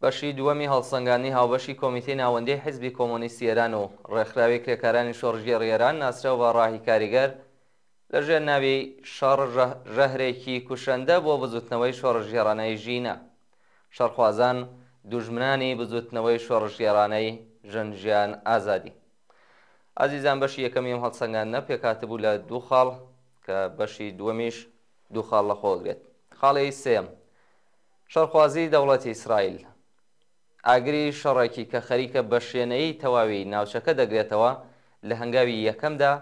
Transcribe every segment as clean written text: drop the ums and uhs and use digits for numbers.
بەشی دووەمی هەڵسەنگاندنی هاوبەشی کۆمیتەی ناوەندیی حیزبی کۆمۆنیستی ئێران و ڕێکخراوی کرێکارانی شۆڕشگێڕی ئێران ناسراو بە ڕاهی کاریگەر لە ژێر ناوی شەڕ ژەهرێکی کوشەندە بۆ بزووتنەوەی شۆڕشگێڕانەی ژینا شەڕخوازان دوژمنانی بزووتنەوەی شۆڕشگێڕانەی ژن ژیان ئازادی. ئازیزان بەشی یەکەمی ئەم هەڵسەنگاندنە پێکهاتبوو لە دوو خاڵ کە بەشی دووەمیش دوو خاڵ لەخۆگرێت. خاڵی سێیەم، شەڕخوازیی دەوڵەتی ئیسرائیل ئاگری شەڕێکی کە خەریکە بە شێنەیی تەواوی ناوچەکە دەگرێتەوە، لە هەنگاوی یەکەمدا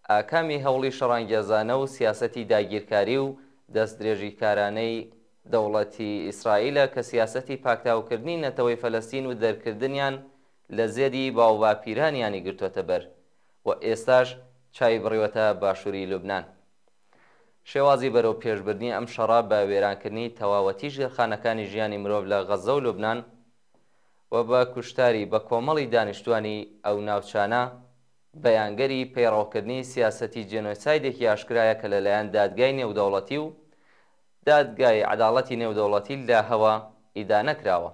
ئاکامی هەوڵی شەڕانگێزانە و سیاسەتی داگیرکاری و دەستدرێژیکارانەی دەوڵەتی ئیسرائیلە کە سیاسەتی پاکتاوکردنی نەتەوەی فەلەستین و دەرکردنیان لە زێدی باوباپیرانیانی گرتۆتە بەر و ئێستاش چاوی بڕیوەتە باشووری لوبنان. شێوازی بەرەو پێشبردنی ئەم شەڕە بە وێرانکردنی تەواوەتی ژێرخانەکانی ژیانی مرۆڤ لە غەززە و لوبنان و بە کوشتاری بە کۆمەڵی دانیشتوانی ئەو ناوچانە بەیانگەری پەیڕەوکردنی سیاسەتی جێنۆسایدێکی ئاشکرایە کە لەلایەن دادگای نێودەوڵەتی و دادگای عەداڵەتی نێودەوڵەتی لاهەوە ئیدانە کراوە.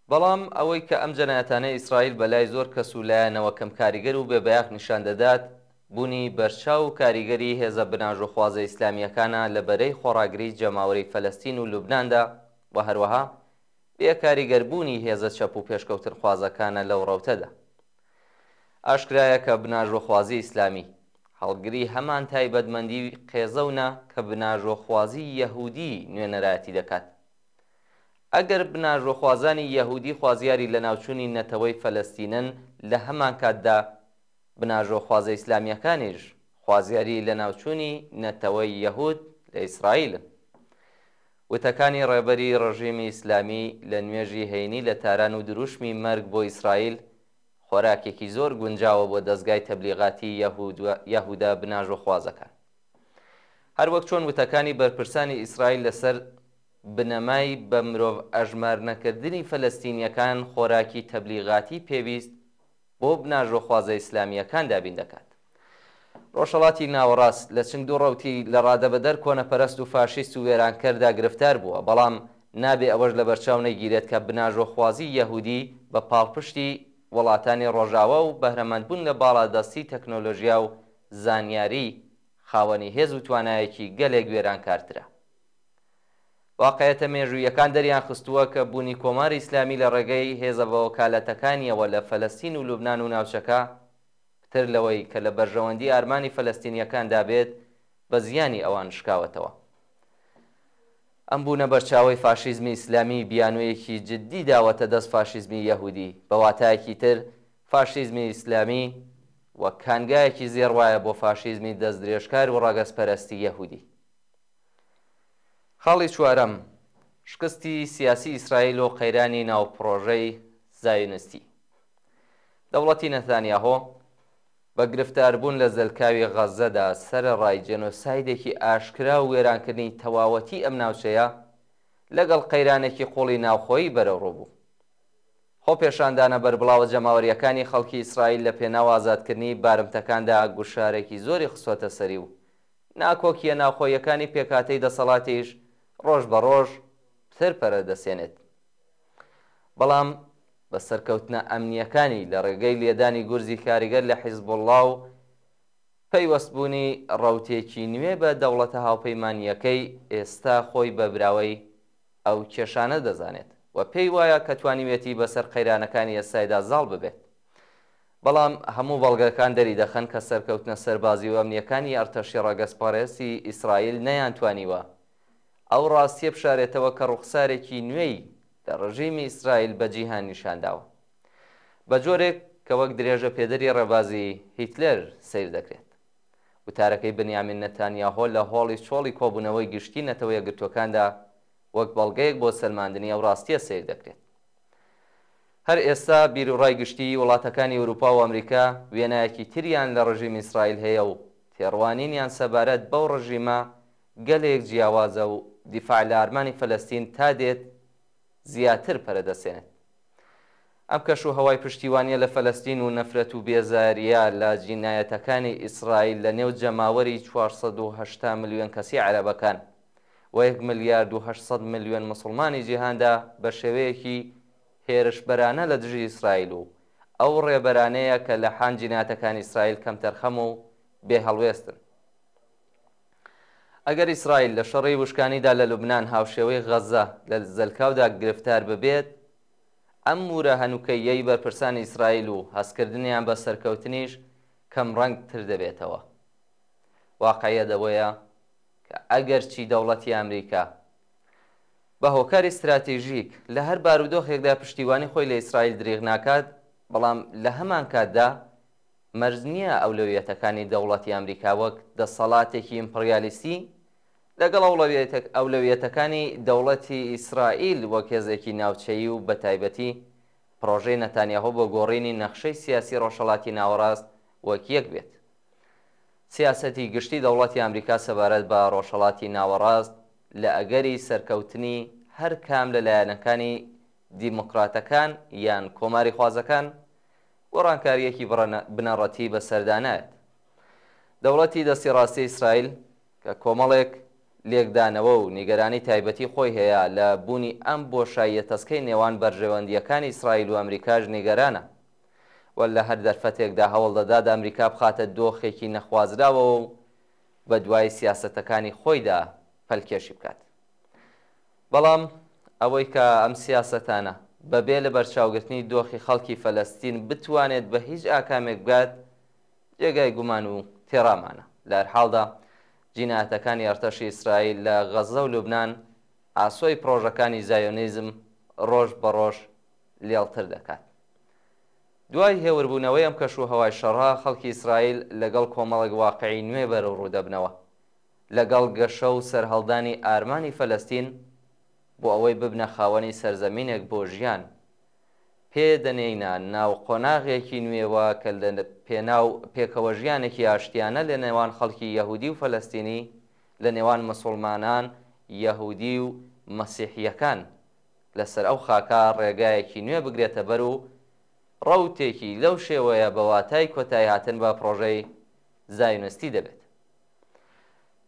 بەڵام ئەوەی کە ئەم جەنایەتانەی ئیسرائیل بە لای زۆر کەس و لایەنەوە کەم کاریگەر و بێ بایەخ نیشان دەدات، بوونی بەرچاو و کاریگەری هێزە بناژۆخوازە ئیسلامییەکانە لە بەرەی خۆڕاگری جەماوەری فەلەستین و لوبناندا و هەروەها بێ کاریگەر بوونی هێزە چەپ و پێشکەوتنخوازەکانە لەو ڕەوتەدا. ئاشکرایە کە بناژۆخوازی ئیسلامی هەڵگری هەمان تایبەتمەندی قێزەونە کە بناژۆخوازی یەهودی نوێنەرایەتی دەکات. ئەگەر بناژۆخوازانی یەهودی خوازیاری لەناوچوونی نەتەوەی فەلەستینن، لە هەمانکاتدا بناژۆخوازە ئیسلامییەکانیش خوازیاری لەناوچوونی نەتەوەی یەهود لە ئیسرائیلن. وتەکانی ڕێبەری ڕژیمی ئیسلامی لە نوێژی هەینی لە تاران و دروشمی مەرگ بۆ ئیسرائیل خۆراکێکی زۆر گونجاوە بۆ دەزگای تەبلیغاتی یەهودە بناژۆخوازەکان. هەروەک چۆن وتەکانی بەرپرسانی ئیسرائیل لەسەر بنەمای بە مرۆڤ ئەژمارنەکردنی فەلەستینییەکان خۆراکی تەبلیغاتی پێویست بۆ بناژۆخوازە ئیسلامییەکان دابین دەکات. ڕۆژهەڵاتی ناوەڕاست لە چنگ دوو ڕەوتی لەڕادەبەدەر کۆنەپەرەست و فاشیست و وێرانکەردا گرفتار بووە، بەڵام نابێ ئەوەش لەبەرچاو نەگیرێت کە بناژۆخوازیی یەهودی بە پاڵپشتی وڵاتانی ڕۆژاوا و بەهرەمەندبوون لە باڵادەستی تەکنۆلۆژیا و زانیاری خاوەنی هێز و توانایەکی گەلێک وێرانکارترە. واقعیەتە مێژووییەکان دەریانخستووە کە بوونی کۆماری ئیسلامی لە ڕێگەی هێزە بەوەکالەتەکانیەوە لە فەلەستین و لوبنان و ناوچەکە پتر لەوەی کە لە بەرژەوەندی ئارمانی فەلەستینییەکاندا بێت بە زیانی ئەوان شکاوەتەوە. ئەم بوونە بەرچاوەی فاشیزمی ئیسلامی بیانوویەکی جددی داوەتە دەست فاشیزمی یەهودی، بە واتایەکی تر فاشیزمی ئیسلامی وەک کانگایەکی زێڕ وایە بۆ فاشیزمی دەستدرێژکار و ڕەگەزپەرستی یەهودی. خاڵی چوارەم، شکستی سیاسی ئیسرائیل و قەیرانی ناو پڕۆژەی زایۆنیستی. دەوڵەتی نەتانیاهۆ بە گرفتاربوون لە زەلکاوی غەززەدا سەرەڕای جێنۆسایدێکی ئاشکرا و وێرانکردنی تەواوەتی ئەم ناوچەیە، لەگەڵ قەیرانێکی قوڵی ناوخۆیی بەرەوڕوو بوو. خۆپێشاندانە بەربڵاوە جەماوەرییەکانی خەڵکی ئیسرائیل لە پێناو ئازادکردنی بارمتەکاندا گوشارێکی زۆری خستووەتە سەری و ناکۆکییە ناوخۆییەکانی پێکهاتەی دەسەڵاتیش ڕۆژ بە ڕۆژ پتر پەرە دەسێنێت. بەڵام بە سەرکەوتنە ئەمنییەکانی لە ڕێگەی لێدانی گورزی کاریگەر لە حیزبوڵڵا و پەیوەستبوونی ڕەوتێکی نوێ بە دەوڵەتە هاوپەیمانییەکەی ئێستا خۆی بە براوەی ئەو کێشانە دەزانێت و پێی وایە کە توانیویەتی بەسەر قەیرانەکانی ئێستایدا زاڵ ببێت. بەڵام هەموو بەڵگەکان دەریدەخەن کە سەرکەوتنە سەربازی و ئەمنییەکانی ئەرتەشی ڕەگەزپارێزی ئیسرائیل نەیانتوانیوە ئەو ڕاستییە بشارێتەوە کە ڕوخسارێکی نوێی لە ڕژیمی ئیسرائیل بە جیهان نیشانداوە بە جۆرێک کە وەک درێژەپێدەری ڕێبازی هیتلەر سەیر دەکرێت. وتارەکەی بنیامین نەتانیاهۆ لە هۆڵی چۆڵی کۆبوونەوەی گشتی نەتەوە یەکگرتووەکاندا وەک بەڵگەیەک بۆ سەلماندنی ئەو ڕاستییە سەیر دەکرێت. هەر ئێستا بیروڕای گشتیی وڵاتەکانی ئورووپا و ئەمریکا وێنایەکی تریان لە ڕژیمی ئیسرائیل هەیە و تێڕوانینیان سەبارەت بەو ڕژیمە گەلێک جیاوازە و دیفاع لە ئارمانی فەلەستین تا دێت زیاتر پەرە دەسێنێت. ئەم کەش و هەوای پشتیوانییە لە فەلەستین و نەفرەت و بێزارییە لە جینایەتەکانی ئیسرائیل لە نێو جەماوەری 480 ملیۆن کەسی عەرەبەکان و یەک ملیارد و 800 ملیۆن مسوڵمانی جیهاندا بە شێوەیەکی هێرشبەرانە لە دژی ئیسرائیل و ئەو ڕێبەرانەیە کە لە حان جینایەتەکانی ئیسرائیل کەمتەرخەم و بێ هەڵوێستن. ئەگەر ئیسرائیل لە شەڕی وشکانیدا لە لوبنان هاوشێوەی غەززە لە زەلکاودا گرفتار ببێت، ئەم ورە هەنوکەییەی بەرپرسانی ئیسرائیل و هەستکردنیان بە سەرکەوتنیش کەمڕەنگ تر دەبێتەوە. واقعیەت ئەوەیە کە ئەگەرچی دەوڵەتی ئەمریکا بە هۆکاری ستراتیژیک لە هەر بارودۆخێکدا پشتیوانی خۆی لە ئیسرائیل دریغ ناکات، بەڵام لە هەمانکاتدا مەرج نییە ئەولەویەتەکانی دەوڵەتی ئەمریکا وەک دەسەڵاتێکی ئیمپڕیالیستی لەگەڵ ئەوڵەویەتەکانی دەوڵەتی ئیسرائیل وەک هێزێکی ناوچەیی و بەتایبەتی پڕۆژەی نەتانیاهۆ بۆ گۆڕینی نەخشەی سیاسی ڕۆژهەڵاتی ناوەڕاست وەک یەک بێت. سیاسەتی گشتی دەوڵەتی ئەمریکا سەبارەت بە ڕۆژهەڵاتی ناوەڕاست لە ئەگەری سەرکەوتنی هەر کام لە لایەنەکانی دیموکراتەکان یان کۆماریخوازەکان گۆڕانکارییەکی بنەڕەتی بەسەردا نایەت. دەوڵەتی دەستی ڕاستی ئیسرائیل کە کۆمەڵێک لێکدانەوە و نیگەرانی تایبەتی خۆی هەیە لە بوونی ئەم بۆشاییە تەسکەی نێوان بەرژەوەندییەکانی ئیسرائیل و ئەمریکاش نیگەرانە و لە هەر دەرفەتێکدا هەوڵدەدات ئەمریکا بخاتە دۆخێکی نەخوازراوەوە و بەدوای سیاسەتەکانی خۆیدا پەلکێشی بکات. بەڵام ئەوەی کە ئەم سیاسەتانە بەبێ لەبەرچاوگرتنی دۆخی خەڵکی فەلەستین بتوانێت بە هیچ ئاکامێک بگات، جێگای گومان و تێڕامانە. لە هەرحاڵدا جینایەتەکانی ئەرتەشی ئیسرائیل لە غەززە و لوبنان ئاسۆی پڕۆژەکانی زایۆنیزم ڕۆژ بە ڕۆژ لێڵتر دەکات. دوای هێوربوونەوەی ئەم کەشوهەوای شەڕە، خەڵکی ئیسرائیل لەگەڵ کۆمەڵێک واقعی نوێ بەرەوڕوو دەبنەوە. لەگەڵ گەشە و سەرهەڵدانی ئارمانی فەلەستین بۆ ئەوەی ببنە خاوەنی سەرزەمینێک بۆ ژیان، پێ دەنێینە ناو قۆناغێکی نوێوە کە لە پێناو پێکەوەژیانێکی ئاشتیانە لە نێوان خەڵکی یەهودی و فەلەستینی، لە نێوان مسوڵمانان، یەهودی و مەسیحییەکان لەسەر ئەو خاکە ڕێگایەکی نوێ بگرێتە بەر و ڕەوتێکی لەو شێوەیە بە واتای کۆتاییهاتن بە پڕۆژەی زایۆنیستی دەبێت.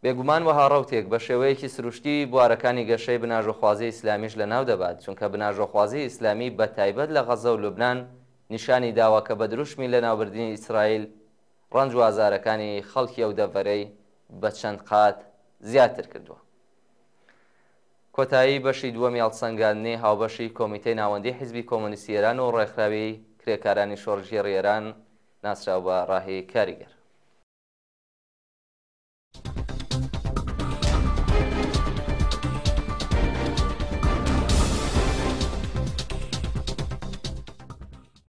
بێگومان وەها ڕەوتێک بە شێوەیەکی سروشتی بوارەکانی گەشەی بناژۆخوازیی ئیسلامیش لەناو دەبات، چونکە بناژۆخوازیی ئیسلامی بە تایبەت لە غەززە و لوبنان نیشانی داوە کە بە دروشمی لەناوبردنی ئیسرائیل ڕەنج و ئازارەکانی خەڵکی ئەو دەڤەرەی بە چەند قات زیاتر کردووە. کۆتایی بەشی دووەمی هەڵسەنگاندنی هاوبەشی کۆمیتەی ناوەندیی حیزبی کۆمۆنیستی ئێران و ڕێکخراوی کرێکارانی شۆڕشگێڕی ئێران ناسراو بە ڕاهی کاریگەر.